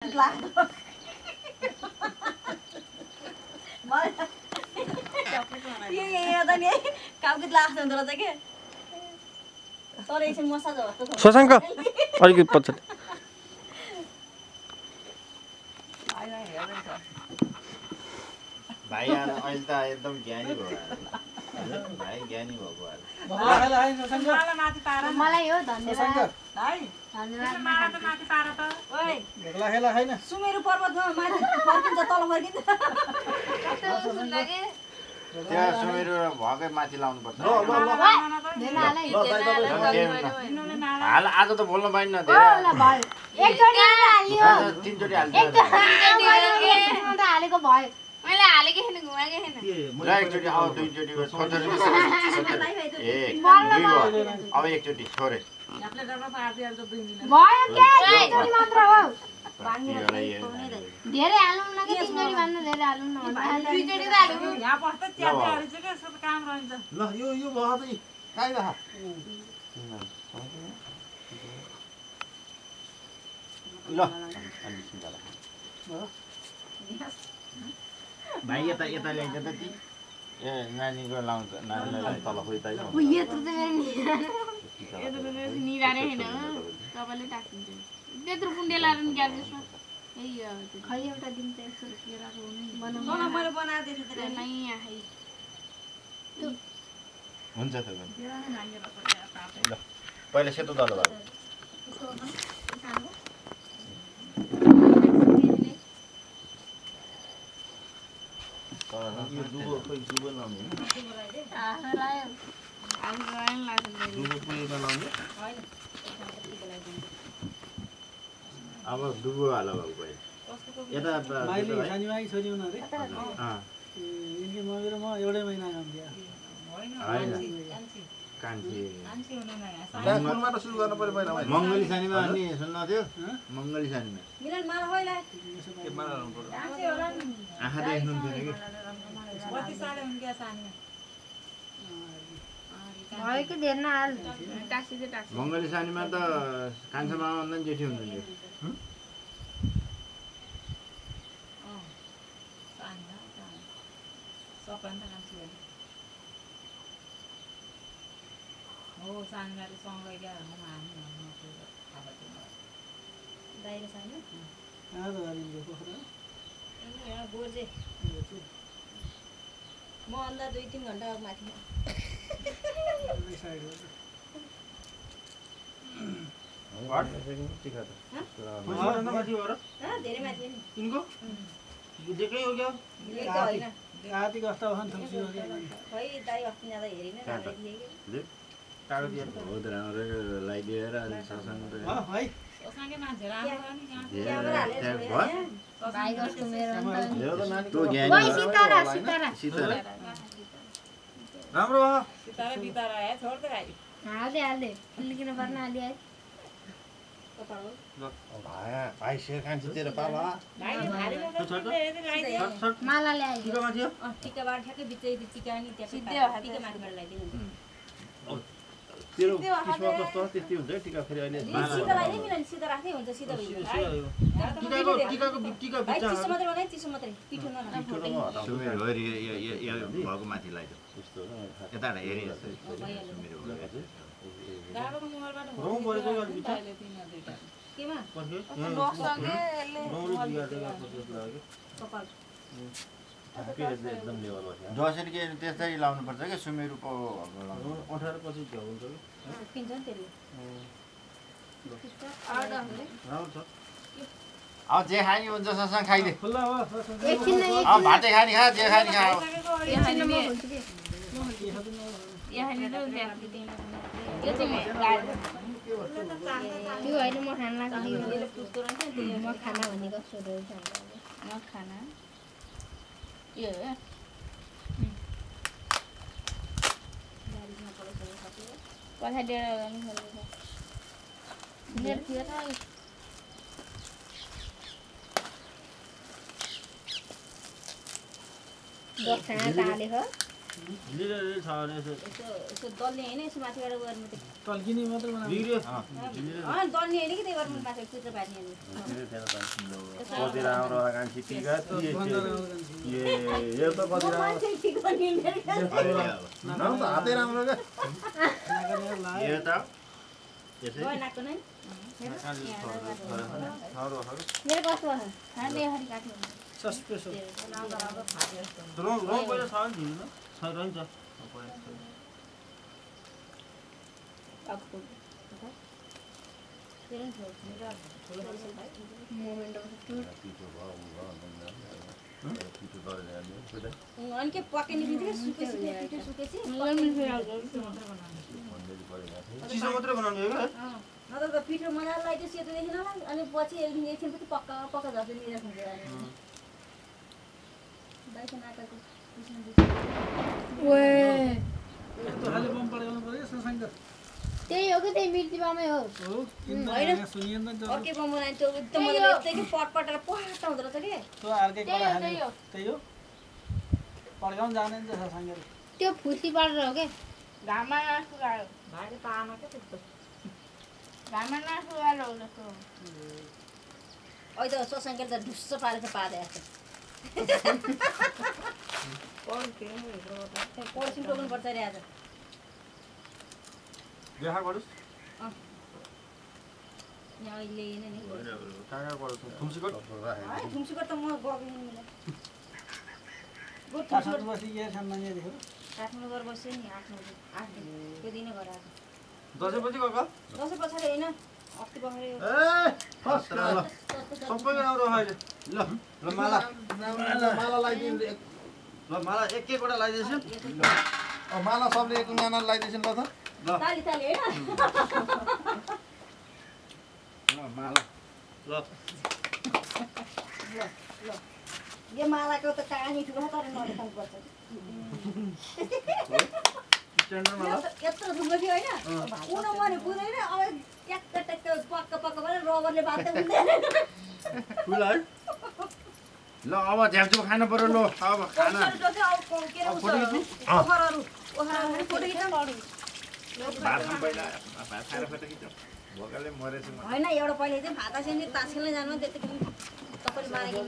शशाङ्क अलिकति पछाडि भाइ अहिले त एकदम ज्ञानी भयो भाइ ज्ञानी भएको मलाई हो धन्यवाद सुमेरु पर्वतमा माथि फर्किन्छ तल फर्किन्छ त्यहाँ सुमेरु भएकै माथि लाउनु पर्छ हाल आज त बोल्न पाइन्न तीनचोटि हालेको भयो मैले हालेकै छैन घुमाएकै छैन ल एकचोटि अब दुईचोटि अब एकचोटि छोरे भयो के एकचोटि मात्र हो धेरै हालौँ न कि तीनचोटि भन्नु धेरै हालौँ न दुईचोटि त हालेको यहाँ बस्दा च्याप्याहरू चाहिँ के सब काम रहन्छ ल यो भयो त काइ रह ल अलि सिधा भाइ यता यता ल्याइन्छ त ती ए नानीको लाउँछ नानीलाई तल खोइ त यो त निरारे हैन तपाईले टाक्नुहुन्छ त्यत्रो कुण्डेला रन ग्यारेजमा खै एउटा दिन त 100 रुपैयाँ राखौ नि बनाउन मैले बनाएर दिएँ त नै आइ हुन्छ त ल पहिले सेतो दल भयो यो दुबो खोइ दुबो लाउने दुबो पुइमा लाउने अब दुबो हाल भएको भयो यता माइली सानीमाई छोरी हुन रे यिनले मगेर म एउटै महिना काम दिए हैन कान्छी सुरुमा त सुरु गर्न पर्यो पहिला मंगली सानीमा अनि सुन्न थियो मंगली सानीमा मिलन मार होइला के मार्नु पर्यो कान्छी होला नि आँखा देख्नु थियो कि कति साले हुन्क्या सानीमा भयो कि धेर नहाल टाक्सी चाहिँ टाक्सी मंगली सानीमा त कान्छा मामा भन्दा नि जेठी हुनुहुन्थ्यो सबभन्दा कान्छी हो हो सानीमाले सँगै गएर हामी दाइरे सानी आज गरिन्छ पोखरा यहाँ गोर्जे म अन्दा 2-3 घण्टा माथि साइड हो धेरै माथि नि यिनको देकै हो क्या लेख्दा होइन आती कस्ता भन थुक्सी हो के खै दाइ अस्ति जाँदा हेरिन राम्रै थिए कि कागज दिएर हो त राम्रो लगाइदिएर अनि ससँग त है सँगै मान्छे राम्रो हो नि क्यामेरा हालेर भाइ गर्छु मेरो त्यो ज्ञानी ओइ सितारा सितारा सीता राम्रो भयो सितारा बितारा है छोड दे भाइ हाल्दे हाल्दे लिकिन पर्न हालि है भाइ शेर कान्छी तेरो पाला भाइले भारीले लगाइदियो माला ल्याइ टिका माथि हो टिकाबाट ठ्याक्कै बिचै टिका नि त्यहाँ सिधै टिका माथिबाट लगाइदिनु तेरो किस्मत कस्तो त्यस्तै हुन्छ टिका फेरि अहिले सिधा लगाइदिए मिलन सिधा राख्दै हुन्छ सिधा हुन्छ टिकाको टिका भाइ चिसो मात्रै बनाइ चिसो मात्रै पिठो सुमेर हो भएको माथि लगाइदियो त्यस्तो यता हेरि सुमेर हो गाडोको मोबाइलबाट रौँ गरेको अलि बिचा केमा बक्सँगै यसले कपाल एकदम लेभल भयो जसरी के त्यस्तै लाउनु पर्छ के सुमेरुको 18 पछि झ्याउ हुन्छ कि किन्छ नि त्यसले राम्रो छ अब जे खानी हुन्छ ससँग खाइदे खुल्ला हो एकछिन न अब भातै खानी खा जे खानी खा एकछिन म भन्छु के यहाँ नि त त्यो होइन म खाना लाग्दियो म खाना भनेको सोधेर म खाना यो पछाडिएर गर्नु खोजेको नेट थियो त दस खाना ताले हो झिलिरे छ भने यसो यसो दल्ने होइन यसो माथिबाट उयो गर्नु त्यो टल्किने मात्र बनाएको बिग्रियो दल्ने होइन कि त्यही गर्नु माथि चित्र पार्ने कति राम्रो कान्छी टिका यो त कति राम्रो ठिक गर्ने हातै राम्रो क्या यो त यसै नाक्नु नै मेरो कस्तो भयो खाने हरि काट्नु सस्पेसल रङ पहिला छ नि झिलिमा छ रहन्छ अनि के पकाउने बित्तिकै सुकेपछि पिठो सुकेपछि चिसो मात्रै बनाउने हो क्या नत्र त पिठो मजाले लगाइदियो सेतोदेखि नलाग अनि पछि एकछिन पछि पक्का पक्का झर्दै निराख्नु यस्तो खाले बम पड्काउनु पर्यो ससँग त्यही हो कि त्यही मृत्युबामै हो हो किन सुनिएन त अर्कै बम बनायो त्यो एकदम मजाले यत्तिकै पटपटेर पट्टा हुँदो रहेछ कि त्यो अर्कै कडा खाने त्यही हो पड्काउनु जाने नि त ससँग त्यो फुसी परेर हो के घाममा नसुकायो भाइले पामा क्या त्यस्तो घाममा नसुकाएर हो जस्तो अहिले त ससँगले त ढुस्स पारेर पार्दै आएको पढ्छौँ टोक्नुपर्छ अरे आज देखा गरोस् यहाँ अहिले होइन नि कहाँ गरोस् थुम्सीकोट थुम्सीकोट त म गएको काठमाडौँ बसी के छन् मान्छे देख्यो काठमाडौँ गएर बस्यो नि 8 दिन त्यो दिनै गएर आएको दसैँपछि गएको दसैँ पछाडि होइन अस्ति भर्खरै ए फर्स्ट ल सबै राम्रो अहिले ल ल माला माला लगाइदिनु ल माला एक एकवटा लगाइदिएछु माला सबले एक नाना लगाइदिएछन् ल त ताली ताली होइन ल माला ल यो मालाको त कहानी ठुलो तर नदेखाउनु पर्छ स्ट्यान्डर्ड माला यत्रो ठुलो थियो होइन उनो भने पुग्दैन अब ट्याक्क ट्याक्क पक्क पक्क गरेर रबरले बाँध्दै हुँदैन ठुलो है ल अब झ्याप्चुप खानु पर्यो ल अब खाना ओखरहरू फोटो खिच्नु भात खाऊँ पहिला भात खाएर फोटो खिचौँ भोकले मरेछु म होइन एउटा पहिले चाहिँ भात आसेन तासेलै जानु त्यतिकै तपाईँले मारेको